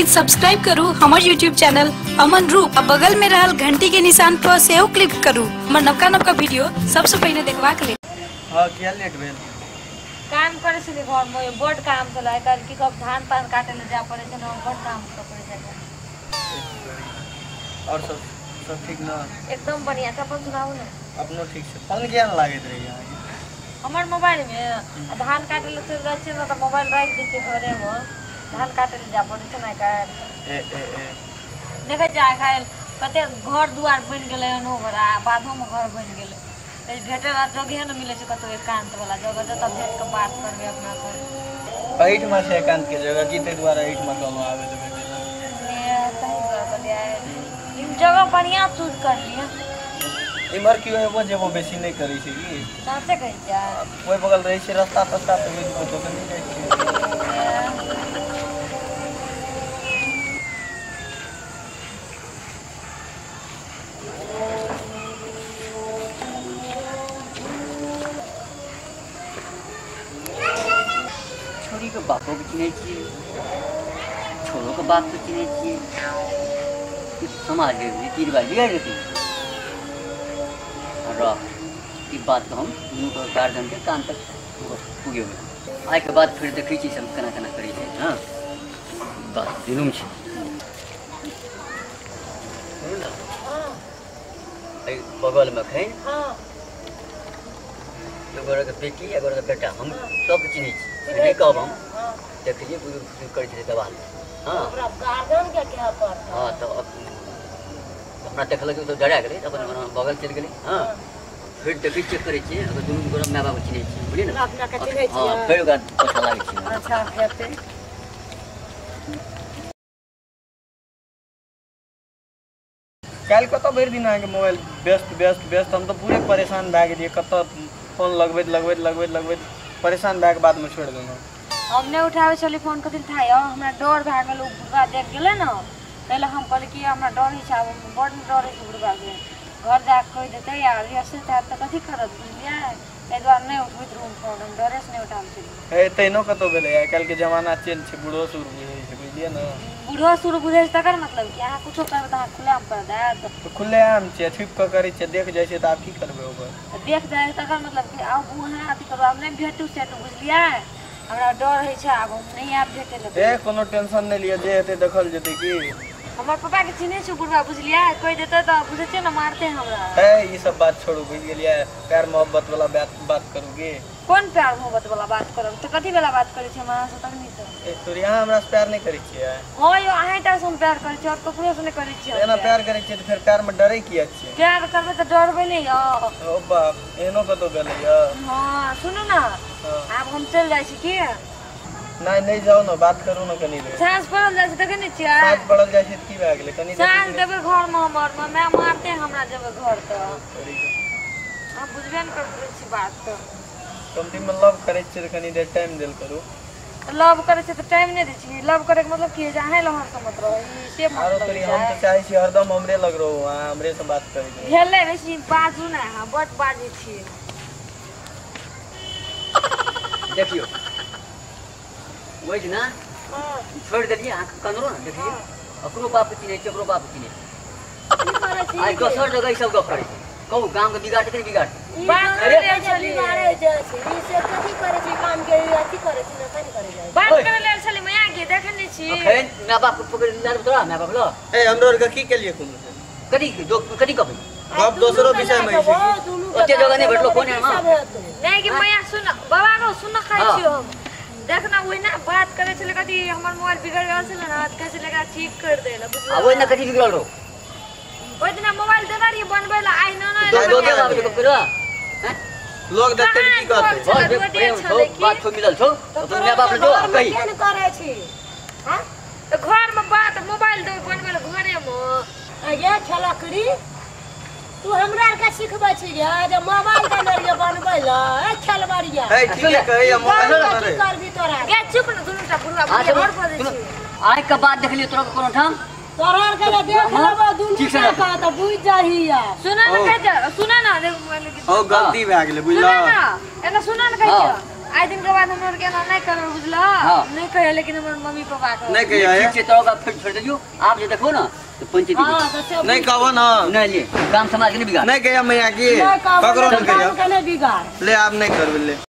Please subscribe करू हमर YouTube channel Aman रूप आ बगल में रहल घंटी के निशान पर सेहो क्लिक करू हमर नवका नवका वीडियो सबसे पहले देखबाक लेल। हां किया लेट भेल? काम करे छली घर में बड काम छलै, काल की कब धान पान काटे ले जा पड़े छै न, बड काम करे छै। और सब सब ठीक ना? एकदम बढ़िया। अपन सुनाऊ ना। अपनो ठीक छै। फोन किया न लागैत रही अहाँ? हमर मोबाइल में धान काटे ले चल जाइ छै न त मोबाइल राख दै छै घरे में, धान काटे ले जा पड़े छै ना काल। ए ए ए देखै छै काल कते घर दुआर बनि गेलै हन, ओकरा बाधो में घर बनि गेलै। भेटे ला जगह न मिले छै कतौ एकांत वाला जगह जतऽ भेट के बात करबै अपना सब। एहिठमा छै एकांत के जगह की, ताहि दुआरे एहिठमा कहलहुँ आबै तऽ भेटै ला। सही कहलियै, जगह बढ़िया चूज कर लिअ। इम्हर केओ एबो जेबो बेसी नहि करै छै की? साँचे कहै छियै? ओहि बगल रहै छै रास्ता तस्ता तऽ ओहि कतौ तऽ नहि जाइ छियै। छोरी के बापो के चिन्है छियै, छोरो के बाप के चिन्है छियै, समाज के रीति रिवाज बिगाड़ि देतै। रह ई बात के हम दुनू गार्जियन के कान तक पुगेबै। आइ के बाद फेर देखै छियै सब केना केना करै छै। हँ बात जुलुम छै। एहि बगलमे एखन एगो के बेटी एगो के बेटा हम सबके चिन्है छी, नहि कहब हम। देखलियै बुजुर्ग करै छलै देवाल। हाँ हाँ तऽ हमरा देखलक तऽ डरा गेलै, अपन बगल चलि गेलै। हाँ फेर देखै चेक करै छियै अगर दुनू गोरा माय बाप चिन्है छियै, बुझलियै ने? हाँ फेर ओकरा पछा लागै छियै। अच्छा हेतै। काल्हि कतऽ भरि दिन अहाँके मोबाइल व्यस्त व्यस्त व्यस्त, हम तऽ पूरे परेशान भए गेलियै। कतऽ फोन लगबैत लगबैत लगबैत लगबैत परेशान भए कऽ बादमे छोड़ि देलहुँ। हम नहि उठाबै छलियै फोन, कथी था यौ हमरा डर भए गेल। ओ बुढ़बा देख गेलै ने ताहि लए हम कहलियै कि हमरा डर होइ छै, आब बड्ड डर होइ छै बुढ़बाके, घर जाकऽ कहि देतै आ रिएक्शन हैत तऽ कथी करत, बुझलियै? ताहि दुआरे नहि उठबैत रहूँ फोन, हम डरेसँ नहि उठाबै छलियै। हे तहिनो कतहु भेलै, आइ काल्हिके जमाना चेंज छै, बूढ़ो सूढ़ बुझै छै, बुझलियै ने? बूढ़ो सूढ़ बुझै छै तकर मतलब कि अहाँ कुछो करबै तऽ अहाँ खुलेआम कर देत? खुलेआम छै, छुपि कऽ करै छै, देख जाइ छै तऽ आब की करबै ओकर? देख जाइ छै तकर मतलब कि आब अहाँ अथी करू, आब नहि भेटू सेटू, बुझलियै? हमरा डर होइ छै, आब हम नहि आयब भेटै लए। ए कोनो टेंशन नहि लिअ, जे हेतै देखल जेतै। की हमर पापा के चिन्है छै बुढ़बा, बुझलियै? कहि देतै तऽ बुझै छियै ने मारतै हमरा। हे ई सब बात छोड़ू, बुझि गेलियै? प्यार मोहब्बत वाला बात करू की? कोन प्यार मोहब्बत वाला बात करब? तऽ कथी वाला बात करै छी हम अहाँ से तखनी से? ए तोरी अहाँ हमरा से प्यार नहि करै छियै? हँ यौ अहीं टा से हम प्यार करै छियै, आओर ककरो से नहि करै छियै। एना प्यार करै छियै तऽ फेर प्यार मे डरै किया छियै? प्यार करबै तऽ डरबै नहि यौ। ओ बाप, एहनो कतौ भेलै यौ? हँ सुनू ने, आब हम चलि जाइ छी की? नहीं नहीं जाओ ना, बात करू ना कनी देर। साँझ पड़ल जाइ छै देखै नहि छियै? साँझ पड़ल जाइ छै तऽ की भए गेलै? कनी साँझ देबै घर मे, हमर माय मारतै हमरा जेबै घर तऽ। अहाँ बुझबे ने करै छी बात तऽ। कमती मे लव करै छियै तऽ कनी देर टाइम देल करू। लव करै छियै तऽ टाइम नहि दै छी? लव करैके मतलब की होइ छै? अहें लग हरदम मत रहू, ई से मतलब होइ छै। हम तऽ चाहै छी हरदम हमरे लग रहू, अहाँ हमरे से बात करै छी। भेलै बेसी बाजू ने, अहाँ बड बाजै छियै। देखियौ ओहि दिना छोड़ि देलियै अहाँके कनरो ने, देखलियै ओकरो बापके चिन्है छियै, ओकरो बापके चिन्है छियै। आइ दोसर जगह ई सब गप करै छै। कहू गामके बिगाड़तै कि नहि बिगाड़तै? एखन माय बापके पकड़ि लए देबै तोरा माय बाप लग। ए हमरो आरके की केलियै कोनो कथी कथी कहबै? गप दोसरो विषय मे छै। ओते जगह नहि भेटलो फोन एमा। नहि कि मैया सुन बाबा गो सुन खाइ छियौ हम। देखना ओहिना बात करै छलै कथी हमर मोबाइल बिगड़ गेल छलै ने, कहै छलै एकरा ठीक कर दै लए, बुझलियै? आ ओहिना कथी बिगड़ल रहो? ओहि दिना मोबाइल देने रहियै बनबै लए, आइ न न लोग देखतै की कहतै? बात छौ मिलल छौ अपन माय बाप लग जो कही करै छी। हां तऽ घर मे बात मोबाइल दे बनबै लए घरे मे। ये छलकड़ी तू हमरा आर के सिखबै छी जे मोबाइल देने रहियै बनबै लए, ए खेलबरिया। ए ठीके कहैया मोबाइल की करबी तोरा? गे चुप ने दुनू टा बुढ़बा बुढ़िया बड़ बजै छी। आइ के बाद देखलियै तोरा कोनो ठाम तोरा आर के देख लेबो दुनू टा के तऽ बुझि जाही। सुन न कहै छै, सुन न देख ओ गलती भए गेलै बुझलौ? सुन न एना सुन न कहै छै, आइ दिन के बाद हमर के ना नहीं करब बुझला नहीं कहे लेकिन हमर मम्मी पापा के नहीं कहिया ठीक छै तो फिर छोड़ दियो आप जे देखो ना तो पंचायती हां नहीं कहबो ना नहीं ले काम समाज के नहीं बिगाड़ नहीं कहिया मैया की ककरो नहीं कहिया नहीं बिगाड़ ले आप नहीं करबे ले।